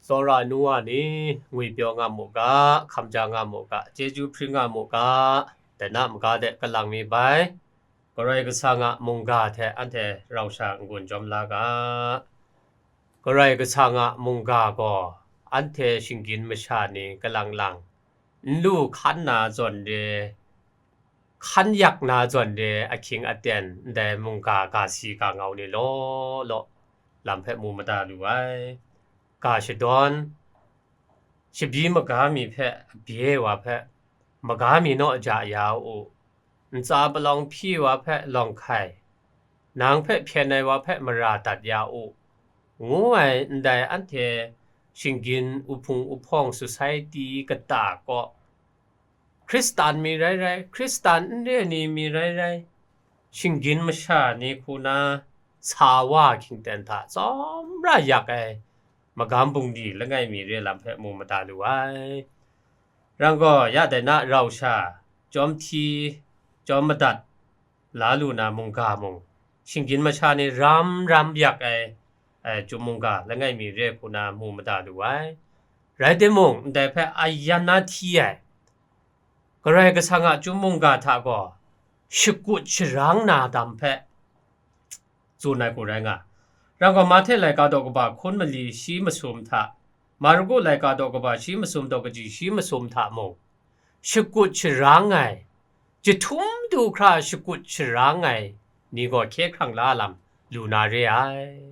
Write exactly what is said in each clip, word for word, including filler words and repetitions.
Tsawra nu wa ni, ngwipyaw nga mu ga, hkamja nga mu ga, chyeju hpring nga mu ga, dai na maga de kalang mi bai, Karai Kasang a mungga hte anhte rau sha n-gun jawm la ga. Karai Kasang a mungga gaw anhte shinggyim masha ni kalang lang, n lu hkan na zawn re, hkan yak na zawn re ahkying aten ndai mungga ga si ga ngau ni law law lam hpe mu mada lu ai. Ga shadawn, shabyi maga mi hpe bye ai wa hpe, maga mi naw ja ya u, ntsa palawng hpyi ai wa hpe lawng hkai, nang hpe hpyen ai wa hpe mara dat ya u, ngu ai ndai anhte shinggyim uhpung uhpawng society kata kaw, Hkristan mi rai rai, Hkristan n re ni mi rai rai, shinggyim masha ni hku na sa wa hkying ten hta tsawmra yak ai magam bungli langai mi re lam hpe mu mada lu ai. Rang gaw, ya dai na rau sha, chyawm hti, chyawm madat, la lu na mungga mung, shinggyim masha ni ram ram yak ai, ai, chyum mungga langai mi re hku na mu mada lu ai. Rai timung, ndai hpe ayan na hti ai, Karai Kasang a chyum mungga hta gaw shakut sharang na dam hpe tsun ai hku rai nga. Rang gaw, Mahte laika daw kaba hkun mali shi masum hta, Marku laika daw kaba shi masum daw kaji shi masum hta mung, shakut sharang ai, jahtum du hkra shakut sharang ai ni gaw hkye hkrang la lam lu na re ai.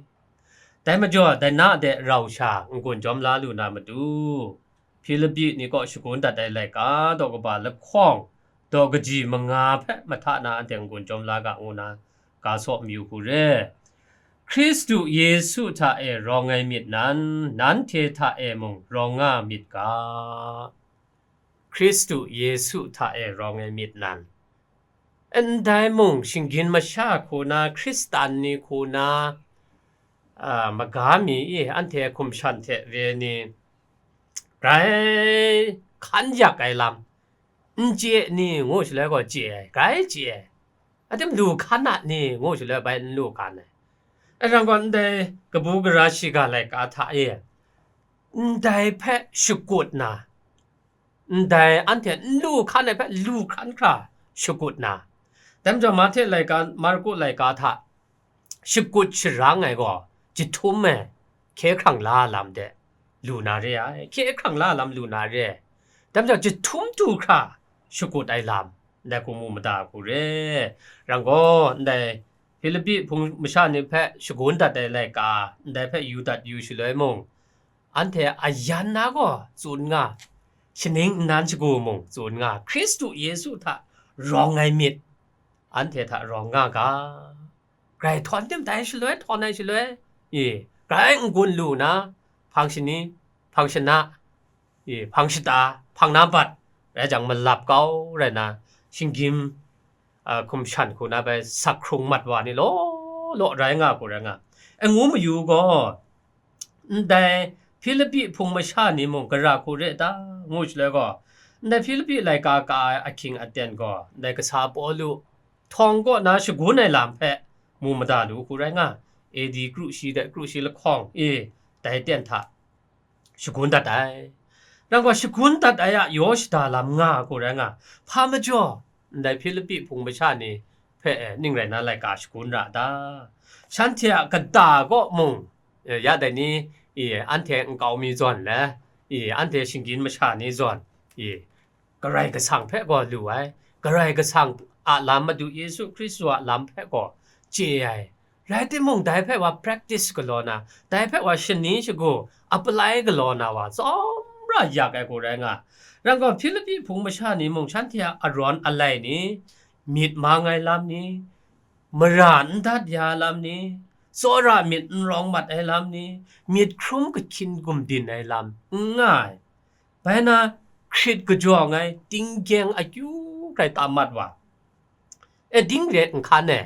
Dai majaw, dai na de rau sha n-gun jawm la lu na matu, Hpilipi ni kaw shagun dat ai laika daw kaba lahkawng daw kaji manga hpe mahta na anhte n-gun jawm la ga ngu na ga saw mayu hku re. Hkristu Yesu hta e rawng ai myit nan, nanhte hta e mung rawng nga myit ga. Hkristu Yesu hta e rawng ai myit nan. Ndai mung shinggyim masha hku na, Hkristan ni hku na, a, maga mi e anhte hkum shan hte re ni, grai hkan yak ai lam, n chye ni ngu shaloi gaw chye ai, grai chye ai. Atim lu hkan a ni ngu shaloi bai n lu hkan ai. Ai rang gaw, ndai kabu gara shiga laika hta e, ndai hpe shakut na, ndai anhte n lu hkan ai hpe lu hkran hkra shakut na, dai majaw Mahte laika, Marku laika hta shakut sharang ai gaw jahtum e hkye hkrang la lam de lu na re ai, hkye hkrang la lam lu na re ai. Dai majaw jahtum du hkra shakut ai lam, ndai hku mu mada hku re. Rang gaw, ndai Hpilipi hpung masha ni hpe shagun dat ai laika, ndai hpe yu dat yu shaloi mung, anhte ayan na gaw tsun nga, shaning nnan shagu mung tsun nga, Hkristu Yesu hta rawng ai myit, anhte hta rawng nga ga. Grai htawn tim dai shaloi, htawn ai shaloi, e, grai n-gun lu na, hpang shani, hpang shana, e, hpang shata, hpang na bat, rai jang malap kau rai na, shinggyim, a, hkum shan hku na bai sak hkrung mat wa ni law law rai nga hku rai nga. E, ngu mayu gaw, ndai Hpilipi hpung masha ni mung gara hku re ta, ngu shaloi gaw, ndai Hpilipi laika ka ai ahkying aten gaw, ndai kasa Pawlu htawng kaw na shagun ai lam hpe mu mada lu hku rai nga, A D kru shi de kru shi lahkawng e, dai ten hta shagun dat ai. Rang gaw, shagun dat ai a yaw shada lam nga hku rai nga, hpa majaw, ndai Hpilipi hpung masha ni hpe, e, ning rai na laika shagun ra ta? Shanhte a kata kaw mung, e, ya dai ni, e, anhte nkau mi zawn le, e, anhte shinggyim masha ni zawn, e, Karai Kasang hpe gaw lu ai, Karai Kasang a lam, Madu Yesu Hkristu a lam hpe gaw chye ai. Rai timung, dai hpe wa practice galaw na, dai hpe wa shani shagu apply galaw na wa tsawmra yak ai hku rai nga. Rang gaw, Hpilipi hpung masha ni mung shanhte a arawn alai ni, myit mang ai lam ni, mara n dat ya lam ni, tsawra myit n rawng mat ai lam ni, myit hkrum kahkyin gumdin ai lam n nga ai. Bai na, hkrit kajawng ai, tinggyeng akyu hkrai tam mat wa. E, ding ret nhkan e,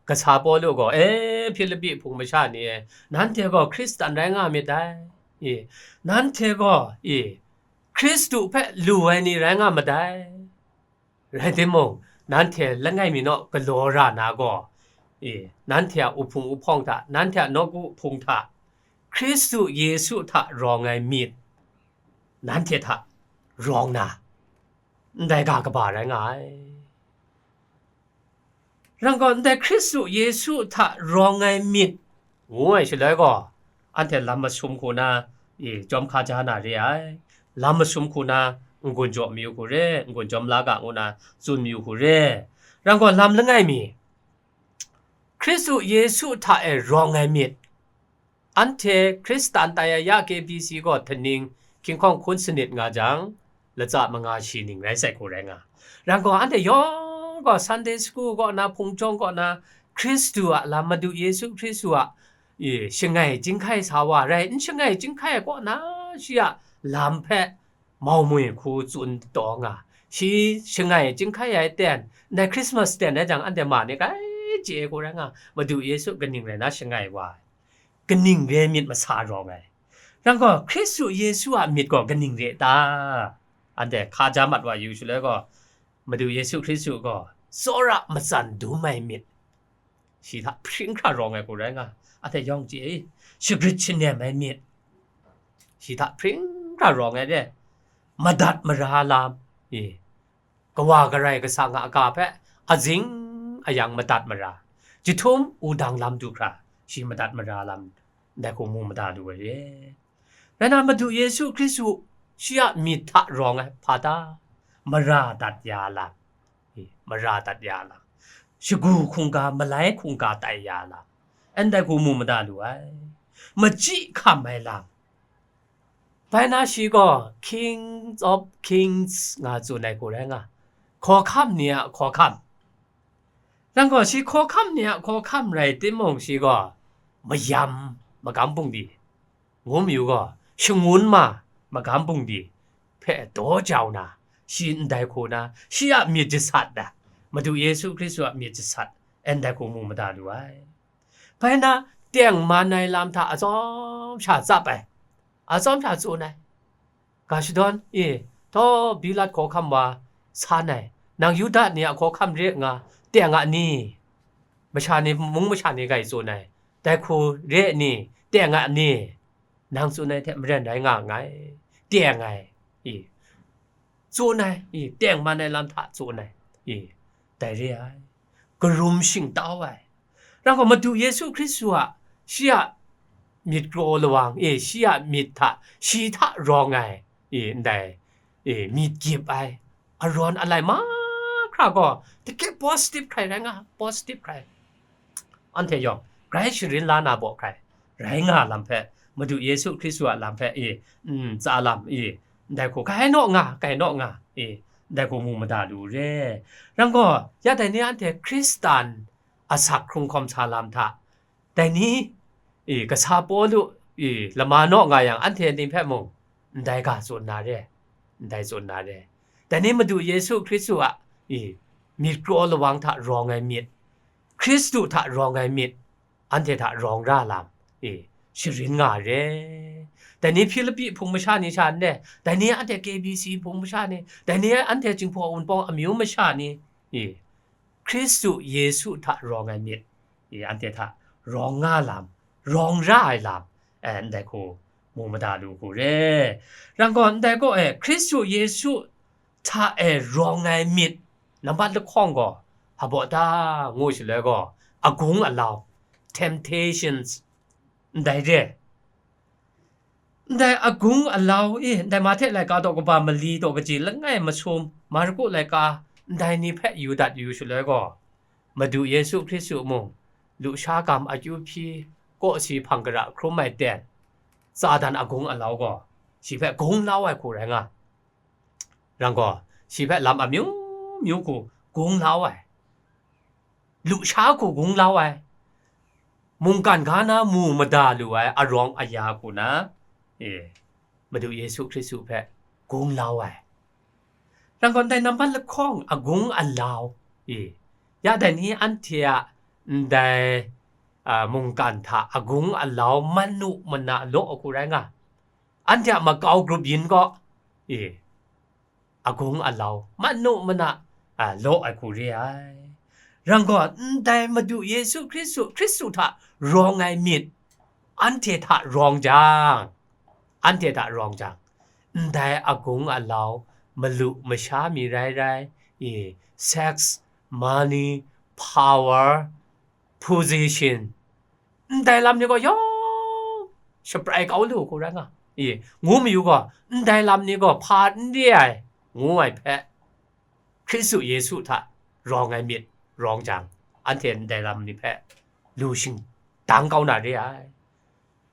kasa Pawlu gaw, e, Hpilipi hpung masha ni e, nanhte gaw Hkristan rai nga myit dai. E, nanhte gaw, e, Hkristu hpe lu ai ni rai nga madai. Rai timung, nanhte langai mi naw galaw ra na gaw, e, nanhte a uhpung uhpawng hta, nanhte a nawku hpung hta, Hkristu Yesu hta rawng ai myit, nanhte hta rawng na, ndai ga kaba rai nga ai. Rai gaw, ndai Hkristu Yesu hta rawng ai myit ngu ai shaloi gaw, anhte lam masum hku na, e, chyawm hkaja na re ai. Lam masum hku na, n-gun jaw mayu hku re, n-gun jawm la ga ngu na tsun mayu hku re. Rai gaw, lam langai mi, Hkristu Yesu hta e rawng ai myit, anhte Hkristan tai ai ya K B C gaw htaning hkying hkawng hkun sanit nga jang, latsa manga shi ning rai sai hku rai nga. Rai gaw, anhte yawng gaw Sunday school kaw na, hpung jawng kaw na, Hkristu a lam, Madu Yesu Hkristu a, e, shangai chyinghkai sa wa rai, n shangai chyinghkai kaw na, shi a lam hpe mau moi hku tsun taw nga. Shi shangai chyinghkai ai ten, ndai Christmas ten rai jang, anhte ma ni grai chye ai hku rai nga, Madu Yesu kaning rai na shangai wa ai, kaning re myit masa rawng ai. Rai gaw, Hkristu Yesu a myit gaw kaning re ta? Anhte hkaja mat wa yu shaloi gaw, Madu Yesu Hkristu gaw tsawra matsan dum ai myit, shi hta hpring hkra rawng ai hku rai nga. Anhte yawng chye i, shagrit shanem ai myit, shi hta hpring hkra rawng ai re. Madat mara lam, e, kawa karai kasang a ga hpe azing ayang madat mara, jahtum wudang lam du hkra, shi madat mara lam, ndai hku mu mada lu ai re. Rai na, Madu Yesu Hkristu shi a myit hta rawng ai hpa ta? Mara dat ya lam, e, mara dat ya lam, shagu hkungga, malai hkungga tai ya lam, ndai hku mu mada lu ai. Machyi hkam ai lam, bai na shi gaw Kings of Kings nga tsun ai hku rai nga, hkawhkam ni a hkawhkam. Rai gaw, shi hkawhkam ni a hkawhkam rai timung, shi gaw mayam magam bungli, ngu mayu gaw, shangun ma magam bungli hpe daw jau na, shi ndai hku na, shi a myit jasat da, Madu Yesu Hkristu a myit jasat, ndai hku mu mada lu ai. Bai na, tengman ai lam hta atsawm sha tsap ai, atsawm sha tsun ai. Ga shadawn e, taw Pilat hkawhkam wa san ai, nang Yuda ni a hkawhkam re nga, teng a ni? Masha ni, mung masha ni grai tsun ai, dai hku re ni, teng a ni? Nang tsun ai hte maren rai nga nngai, teng ai, e, tsun ai, e, tengman ai lam hta tsun ai, e, dai re ai. Karum shingtau ai. Rai gaw, Madu Yesu Hkristu a, shi a myit kraw lawang, e, shi a myit hta, shi hta rawng ai, e, ndai, e, myit gyip ai, arawn alai mahkra gaw, dike positive hkrai rai nga, positive hkrai. Anhte yawng, grai sharin la na baw hkrai, rai nga lam hpe, Madu Yesu Hkristu a lam hpe, e, n, tsa lam, e, ndai hku, kai naw nga, kai naw nga, e, ndai hku mu mada lu re. Rai gaw, ya dai ni anhte Hkristan asak hkrung hkawm sa lam hta, dai ni, e, kasa Pawlu, e, lama naw nga yang, anhte ni hpe mung, ndai ga tsun na re, ndai tsun na re. Dai ni Madu Yesu Hkristu a, e, myit kraw lawang hta rawng ai myit, Hkristu hta rawng ai myit, anhte hta rawng ra lam, e, sharin nga re. Dai ni Hpilipi hpung masha ni sha n re, dai ni anhte K B C hpung masha ni, dai ni anhte Jinghpaw Wunpawng amyu masha ni, e, Hkristu Yesu hta rawng ai myit, e, anhte hta rawng nga lam, rawng ra ai lam, e, ndai hku mu mada lu hku re. Rai gaw, ndai gaw, e, Hkristu Yesu hta e rawng ai myit nambat lahkawng gaw, hpa baw ta ngu shaloi gaw, agung alau, temptations, ndai re. Ndai agung alau e, ndai Mahte laika daw kaba mali daw kaji langai masum, Marku laika, ndai ni hpe yu dat yu shaloi gaw, Madu Yesu Hkristu mung, lusha gam akyu hpyi, kawsi hpang gara hkrum ai ten, Satan agung alau gaw, shi hpe gung lau ai hku rai nga. Rai gaw, shi hpe lam amyu myu hku gung lau ai, lusha hku gung lau ai, mungkan ga na mu mada lu ai arawng aya hku na, e, Madu Yesu Hkristu hpe gung lau ai. Rai gaw, ndai nambat lahkawng agung alau, e, ya dai ni anhte a ndai, a, mungkan hta agung alau manu mana law hku rai nga. Anhte a makau grup yin gaw, e, agung alau, manu mana, a, law ai hku re ai. Rai gaw, ndai Madu Yesu Hkristu, Hkristu hta rawng ai myit, anhte hta rawng jang, anhte hta rawng jang, ndai agung alau, malu masha mi rai rai, i, sex, money, power, position, ndai lam ni gaw yawng shaprai kau lu hku rai nga. I, ngu mayu gaw, ndai lam ni gaw hpa n re ai, ngu ai hpe, Hkristu Yesu hta rawng ai myit rawng jang, anhte ndai lam ni hpe lu shingdang kau na re ai.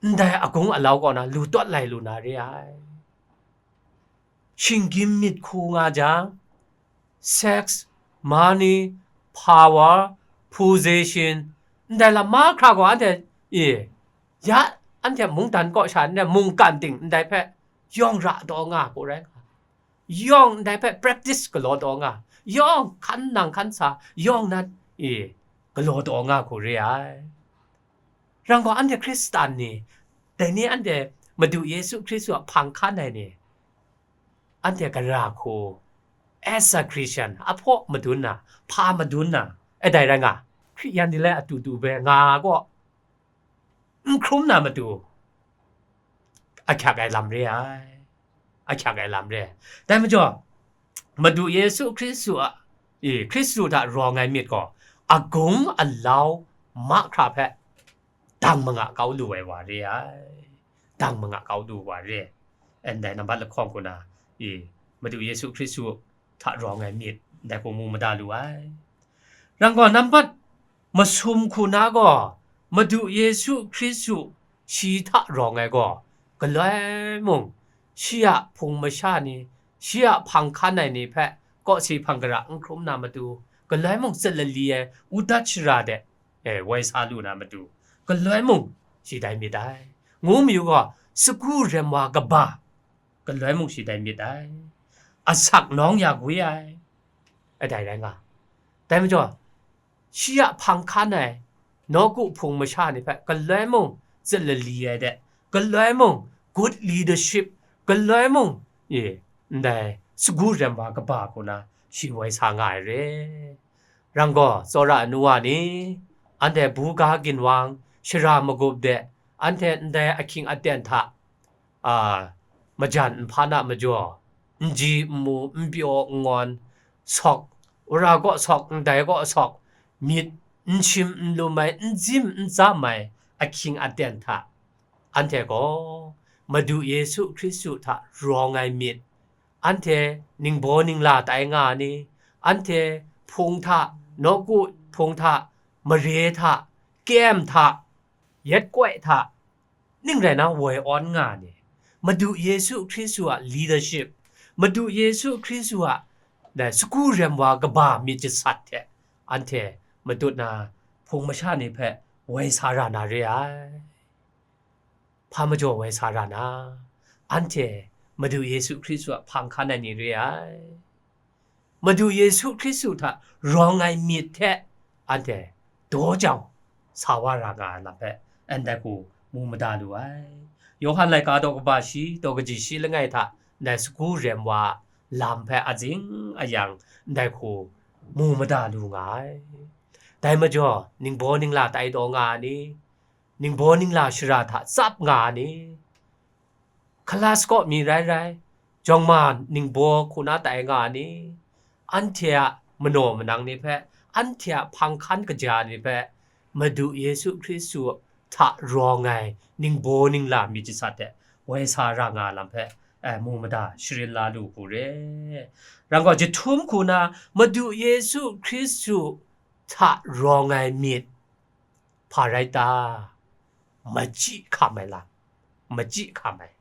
Ndai agung alau kaw na lu tawt lai lu na re ai. Shinggyim myit hku nga jang, sex, money, power, position, ndai lam mahkra gaw anhte, e, ya, anhte mungdan kaw sha n rai, mungkan ting ndai hpe yawng ra taw nga hku rai nga, yawng ndai hpe practice galaw taw nga, yawng hkan nang hkan sa, yawng nan, e, galaw taw nga hku re ai. Rang gaw, anhte Hkristan ni, dai ni anhte Madu Yesu Hkristu a hpang hkan ai ni, anhte gara hku, as a Christian, ahpaw madun na, hpa madun na, e dai rai nga, Hkristu ni lai atu tu bai nga gaw, n hkrum na matu, ahkyak ai lam re ai, ahkyak ai lam re ai. Dai majaw, Madu Yesu Hkristu a, e, Hkristu hta rawng ai myit gaw, agung alau mahkra hpe dang manga kau lu ai wa re ai, dang manga kau lu wa re ai. Ndai nambat lahkawng hku na, e, Madu Yesu Hkristu hta rawng ai myit, ndai hku mu mada lu ai. Rang gaw, nambat masum hku na gaw, Madu Yesu Hkristu shi hta rawng ai gaw, galoi mung, shi a hpung masha ni, shi a hpang hkan ai ni hpe kawsi hpang gara n hkrum na matu, galoi mung tsit lali ai udat shara de, e, woi sa lu na matu, galoi mung shi dai myit dai. Ngu mayu gaw, sagu rem wa kaba, galoi mung shi dai myit dai. Asak nawng ya gwi ai, e dai rai nga. Dai majaw, shi a hpang hkan ai nawku hpung masha ni hpe galoi mung tsit lali ai de, galoi mung good leadership, galoi mung, e, ndai sagu rem wa kaba hku na shi woi sa nga ai re. Rang gaw, tsawra anu wa ni, anhte buga ginwang, shara magup de, anhte ndai ahkying aten hta, a, majan nhpa na majaw, n ji n mu, n pyaw n ngawn, sawk, wora kaw sawk, ndai kaw sawk, myit n shim n lum ai, n zim n tsam ai ahkying aten hta, anhte gaw Madu Yesu Hkristu hta rawng ai myit, anhte ningbaw ningla tai nga ni, anhte hpung hta, nawku hpung hta, mare hta, kem hta, yet koi hta, ning rai na woi awn nga ni, Madu Yesu Hkristu a leadership, Madu Yesu Hkristu a, dai sagu rem wa kaba myit jasat hte anhte matut na hpung masha ni hpe woi sa ra na re ai. Hpa majaw woi sa ra na, anhte Madu Yesu Hkristu a hpang hkan ai ni re ai. Madu Yesu Hkristu hta rawng ai myit hte anhte daw jau sa wa ra nga ai lam hpe, ndai hku mu mada lu ai. Yawhan laika daw kaba shi, daw kaji shi langai hta ndai sagu rem wa lam hpe azing ayang ndai hku mu mada lu nga ai. Dai majaw, ningbaw ningla tai taw nga ai ni, ningbaw ningla shara hta tsap nga ai ni, Hkalas kaw mi rai rai, jawngma ningbaw hku na tai nga ai ni, anhte a manaw manang ni hpe, anhte a hpang hkan kaja ni hpe, Madu Yesu Hkristu hta rawng ai ningbaw ningla myit jasat hte woi sa ra nga ai lam hpe, eh, mu mada sharin la lu hku re. Rang gaw, jahtum hku na Madu Yesu Hkristu hta rawng ai myit hpa rai ta? Machyi hkam ai lam, machyi hkam ai.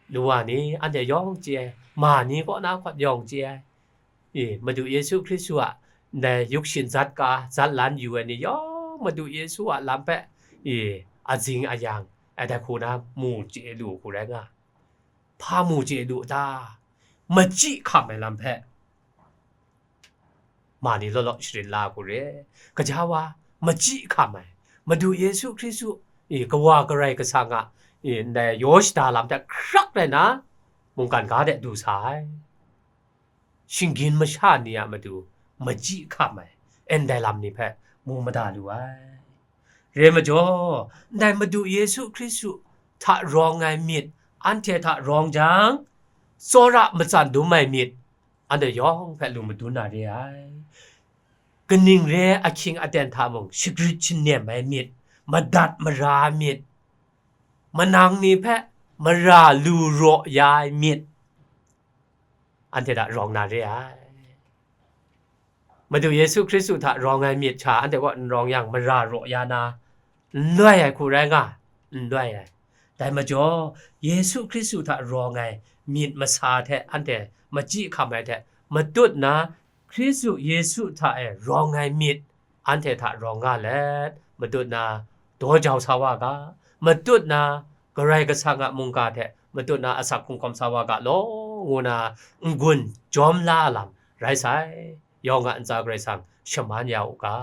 Nu wa ni, anhte yawng chye ai, ma ni kaw na hkawt yawng chye ai. E, Madu Yesu Hkristu a ndai yuk shin zat ka, zat lan yu ai ni yawng Madu Yesu a lam hpe, e, azing ayang, ai dai hku na mu chye lu hku rai nga. Hpa mu chye lu ta? Machyi hkam ai lam hpe ma ni law law sharin la hku re. Gaja wa, machyi hkam ai, Madu Yesu Hkristu, e, kawa karai kasang a, e, ndai yaw shada lam hte hkrak rai na, mungkan ga de du sa ai. Shinggyim masha ni a matu machyi hkam ai, ndai lam ni hpe mu mada lu ai. Re majaw, ndai Madu Yesu Hkristu hta rawng ai myit, anhte hta rawng jang, tsawra matsan dum ai myit, anhte yawng hpe lu madun na re ai. Kaning re ai ahkying aten hta mung shagrit shanem ai myit, madat mara ai myit, manang ni hpe mara lu raw ya ai myit, anhte hta rawng na re ai. Madu Yesu Hkristu hta rawng ai myit hta anhte kaw n rawng yang, mara raw ya na, n loi ai hku rai nga, n loi ai. Dai majaw, Yesu Hkristu hta rawng ai myit masa hte anhte machyi hkam ai hte matut na, Hkristu Yesu hta e rawng ai myit anhte hta rawng nga let, matut na daw jau sa wa ga, matut na Karai Kasang a mungga hte matut na asak hkungkawm sa wa ga law, ngu na n-gun jawm la lam rai sai. Yawng a ntsa Karai Kasang shaman ya u ga.